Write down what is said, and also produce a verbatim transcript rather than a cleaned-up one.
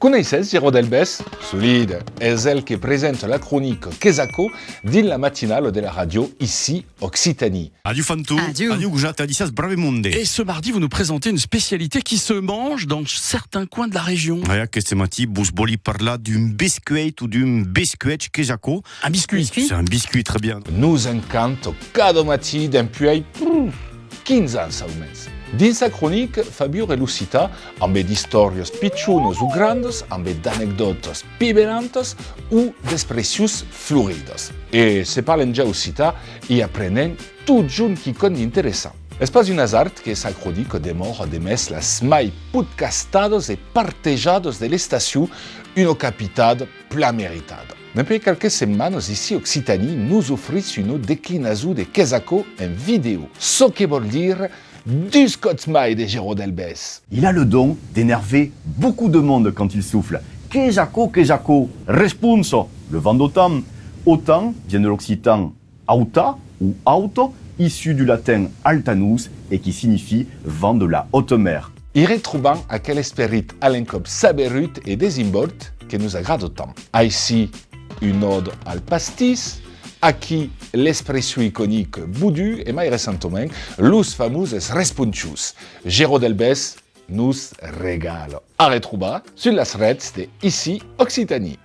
Coneisses Gero Delbès? Solide, es el que presenta la cronica Qu'es aquò dins la matinala de la ràdio Ici Occitanie. Adiu Fanto, adiu. Adiu gojat, adissiatz brave monde. Et ce mardi, vous nous présentez une spécialité qui se mange dans certains coins de la région. E aqueste matin, vos vòli parlar d'un biscuit o d'un biscuèch, qu'es aquò? Un biscuit. C'est un biscuit, très bien. Nos encanta cada matin dempuèi, pff, quinze ans au mens. Dins sa cronica fa viure l'occitan ambe d'istòrias pichonas o grandas, ambe d'anecdòtas pibelantas o d'expressions floridas. E se parlem ja occitan, i aprenèm totjorn quicòm d'interessant. Es pas un asard que sa cronica demòra demest las mai podcastadas e partejadas de l'estacion, una capitada plan meritada. Dempuèi qualques setmanas, Ici Occitanie nos ofrís una declinason de Qu'es aquò en vidèo, çò que vòl dire dus còps mai de Gero Delbès. Il a le don d'énerver beaucoup de monde quand il souffle. Qu'es aquò, qu'es aquò? Responsa, le vent d'autan. Autan vient de l'occitan auta ou auto, issu du latin altanus et qui signifie vent de la haute mer. I retrobam aquel esperit a l'encòp saberut e desenvòlt que nos agrada tant. Aicí, una òda al pastís, aquí l'expression iconica bodut e mai recentament los famoses responchons. Gero Delbès nos regala. A retrobar sus las rets de Ici Occitanie.